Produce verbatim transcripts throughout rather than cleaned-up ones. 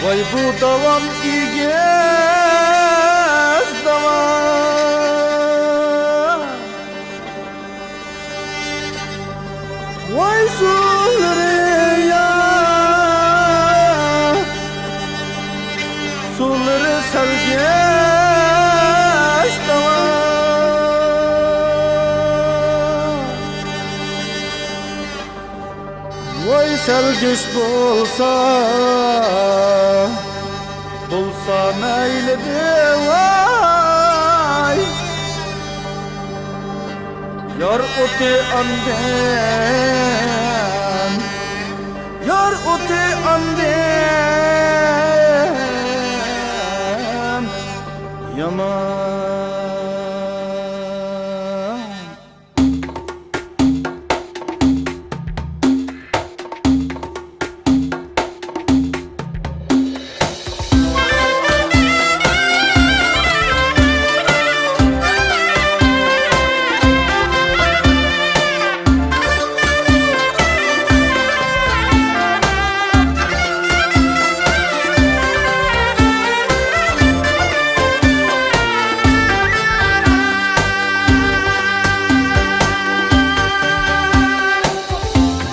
ۋاي بۇ داۋان ئېگىز داۋان. ۋاي سۇلىرى يا، سۇلىرى سەلگىش داۋان. ۋاي سەلگىش بولسا، بولسا مەيلىدى ۋاي. يار ئوتى ئاندىن، يار ئوتى ئاندىن يامان.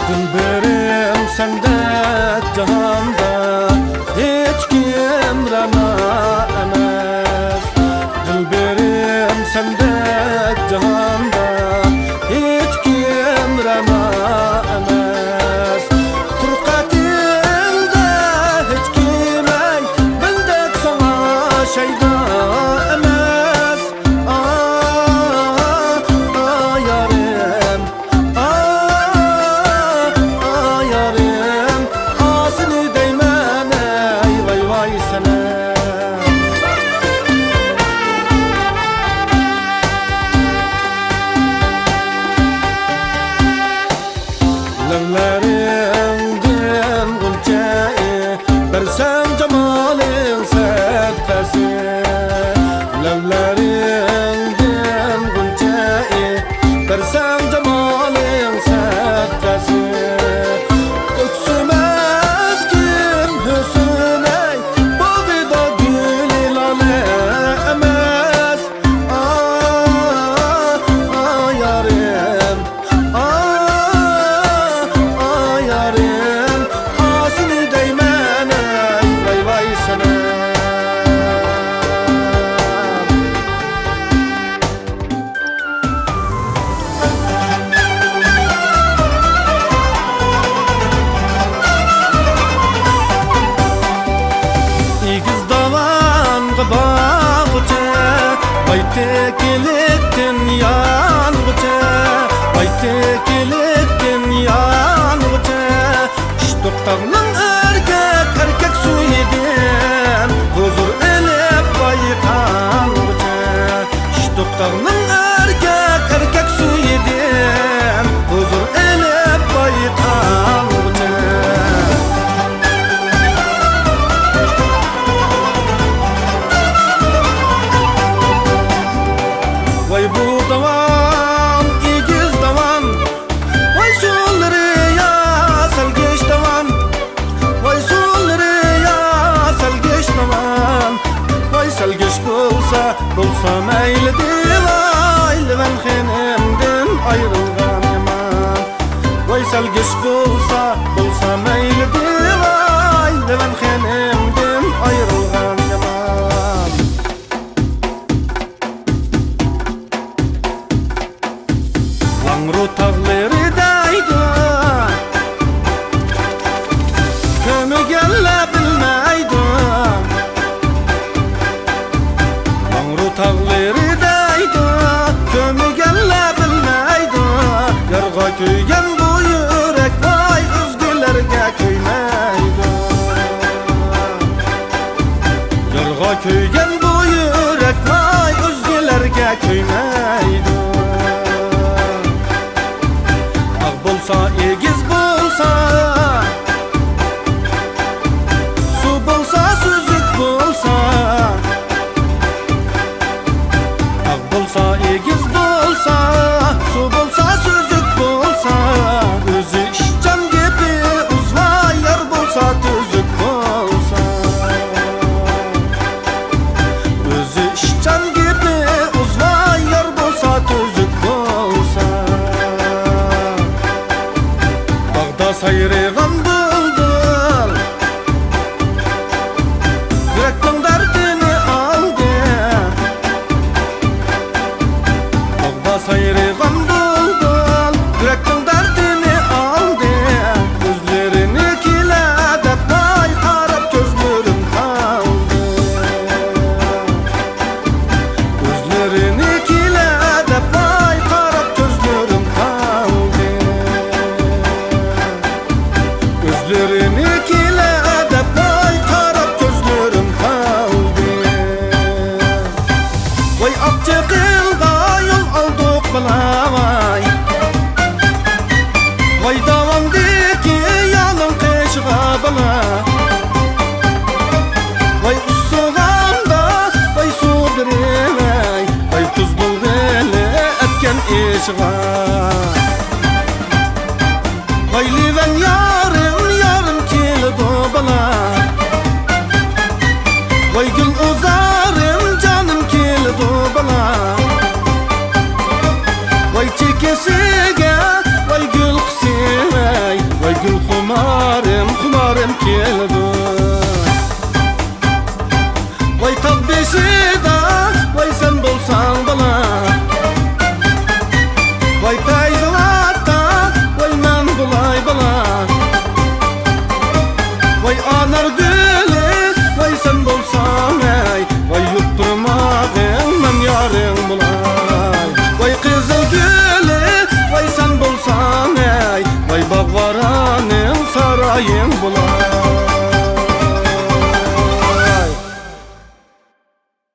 دىلبىرىم، سەندەك جاھاندا ھېچكىم رەنا ئەمەس. دىلبىرىم، سەندەك جاھاندا ھېچكىم رەنا ئەمەس. قۇرۇق ئەتىڭدە ھېچكىم ئەي مەندەك ساڭا شەيدا ئەمەس. ئا، ئا، يارىم، ئا، ئا، يارىم، ئا، سېنى دەيمەن ئەي، ۋاي، ۋاي سەنەم. لەۋلىرىڭدىن غۇنچە بەرسەم جامالىڭ سەدقەسى. لەۋلىرىڭدىن غۇنچە بەرسەم جامالىڭ سەدقەسى. ئۆكسۈمەس كىم ھۆسنەي، باغدا گۈلى لالە ئەمەس. ئا، ئا، يارىم، ئا، ئا، يارىم، ئا، سېنى دەيمەن ئەي، ۋاي، ۋاي سەنەم. ئېگىز داۋانغا بارغۇچە، بايتەكلىكتىن يانغۇچە، بايتەكلىكتىن يانغۇچە، ئىشتۇق تاغنىڭ ئەركەك، ئەركەك سۈيىدىن ھۇزۇر ئېلىپ بايقانغۇچە. ئىشتۇق تاغنىڭ ئەركەك، ئەركەك سۈيىدىن ھۇزۇر ئېلىپ بايقانغۇچە. ۋاي بۇ داۋان، ئېگىز داۋان، ۋاي سۇلىرى يا سەلگىش داۋان. ۋاي سۇلىرى يا سەلگىش داۋان. ۋاي سەلگىش بولسا، بولسا مەيلىدى ۋاي، لىۋەن خېنىمدىن ئايرىلغان يامان. ۋاي سەلگىش بولسا، بولسا مەيلىدى ۋاي، لىۋەن خېنىمدىن ئايرىلغان يامان. لاڭرۇ تاغلىرى دەيدۇ، كۆرمىگەنلەر بىلمەيدۇ. لاڭرۇ تاغلىرى دەيدۇ، كۆرمىگەنلەر بىلمەيدۇ. يارغا كۆيگەن بۇ يۈرەك ۋاي، ئۆزگىلەرگە كۆيمەيدۇ. يارغا كۆيگەن بۇ يۈرەك ۋاي، ئۆزگىلەرگە كۆيمەيدۇ. تاغ بولسا، ئېگىز بولسا، سۇ بولسا، سۈزۈك بولسا، تاغ بولسا، ئېگىز بولسا، سۇ بولسا، سۈزۈك بولسا، ئۆزى ئىشچان، گېپى ئۇز ۋاي، يار بولسا، تۈزۈك بولسا. سايرىغان بۇلبۇل يۈرەكنىڭ دەردىنى ئالدى. باغدا سايرىغان بۇلبۇل يۈرەكنىڭ دەردىنى ئالدى. ئۆزلىرىنىڭكىلەر دەپ ۋاي قاراپ كۆزلىرىم قالدى. ئۆزلىرىنىڭكىلەر دەپ ۋاي قاراپ كۆزلىرىم قالدى. ئۆزلىرىنىڭكىلەر دەپ ۋاي قاراپ كۆزلىرىم قالدى. ۋاي ئاقچېقىلغا يول ئالدۇق بالا ۋاي. ۋاي داۋاندىكى يارنىڭ قېشىغا بالا. ۋاي ئۇسسۇغاندا ۋاي سۇ بېرىۋەي. ۋاي تۇز بولغىلى ئەتكەن ئېشىغا. ۋاي لىۋەن يارىم، يارىم كېلىدۇ بالا. ۋاي گۈل ئۇزارىم، جانىم كېلىدۇ بالا. ۋاي چېكىسىگە، ۋاي گۈل قىسىۋەي. ۋاي گۈل خۇمارىم، خۇمارىم كېلىدۇ. ۋاي تاغ بېشىدا، ۋاي سەن بولساڭ بالا. ۋاي پەيزاۋاتتا، ۋاي مەن بولاي بالا. ۋاي ئانار گۈلى، ۋاي سەن بولساڭ ئەي. ۋاي يۇقتۇرماغىن مەن يارىڭ بولاي. ۋاي قىزىل گۈلى، ۋاي سەن بولساڭ ئەي. ۋاي باغۋارانىڭ سارايىڭ بولاي.